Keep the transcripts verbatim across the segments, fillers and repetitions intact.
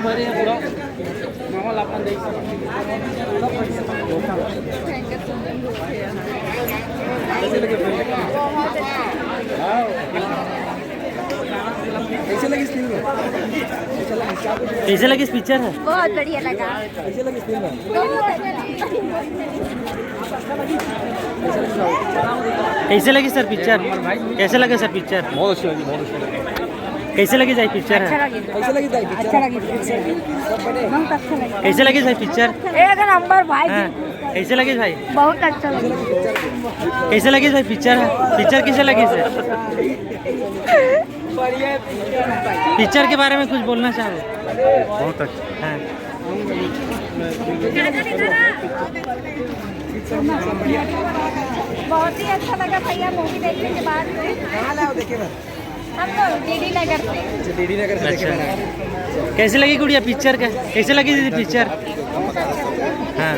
भरे हैं पूरा माहौल अपन देख सकते हैं। कैसे लगी इस फिल्म? कैसे लगी इस पिक्चर है? बहुत बढ़िया लगा। कैसे लगी इस फिल्म? बहुत अच्छा। कैसे लगी सर पिक्चर? कैसे लगे सर पिक्चर? बहुत अच्छी लगी, बहुत अच्छी लगी। कैसे लगी जाए पिक्चर है? अच्छा लगी। कैसे लगी जाए पिक्चर? अच्छा लगी पिक्चर। बहुत अच्छा लगी। कैसे लगी जाए पिक्चर? एक नंबर भाई। हाँ। कैसे लगी भाई? बहुत अच्छा लगी। कैसे लगी भाई पिक्चर है? पिक्चर कैसे लगी सर? पिक्चर के बारे में कुछ बोलना चाहो? बहुत अच्छा। हाँ। बहुत ही अच्छा लगा भैया मूवी देखने के बाद में। हम लोग डीडी नगर से। अच्छा, डीडी नगर से देखे अच्छा। बना। कैसे लगी गुड़िया पिक्चर का? कैसे लगी दीदी पिक्चर? हाँ।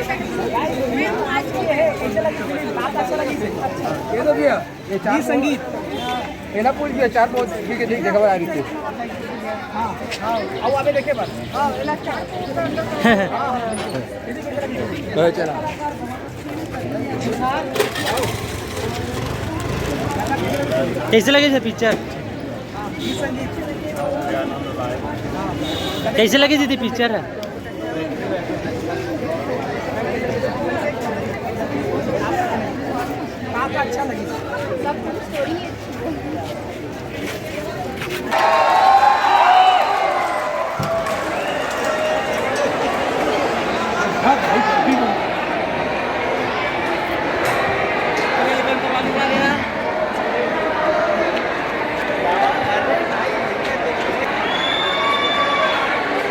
ये तो भैया, ये चार जी संगीत। ये ना पूछ भैया, चार बहुत ठीक है, ठीक जगह पर आ रही थी। हाँ, हाँ, आओ, अबे देखे बस। हाँ, चला। कैसे लगे सर पिक्चर? कैसे लगे दीदी पिक्चर है? अच्छा लगे।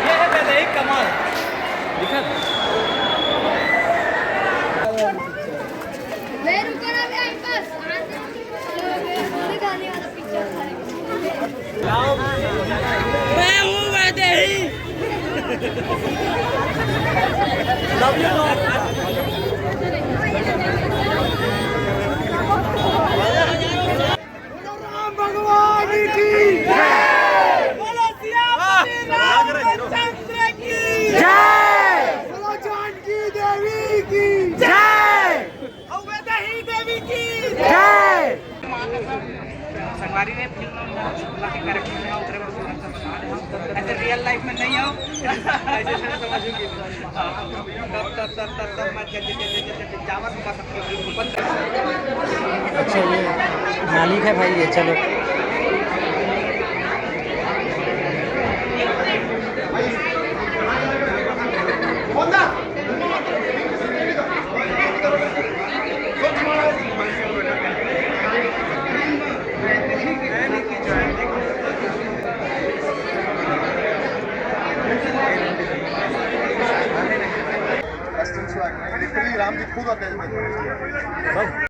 ये है पहले ही कमाल। दिखा। मैं रुको ना, मैं बस आने वाली हूँ। मैं खाने वाला पिक्चर खाने। मैं हूँ वैदेही। बोलो राम भगवान की जय। बोलो सियापति रामचंद्र की जय। बोलो जानकी देवी की जय। अउ वैदेही देवी की जय। संगवारी ने फिल्म में कैरेक्टर में आओ, ओकरे बर थोड़ा सा बता दे। ऐसे रियल लाइफ में नहीं आओ। ऐसे समझो कि तब, तब, तब, तब, तब मत कर, जब, जब, जब, जब, जब जावा तो बस। अच्छा, ये मालिक है भाई, ये चलो। राम जी खुद आते हैं।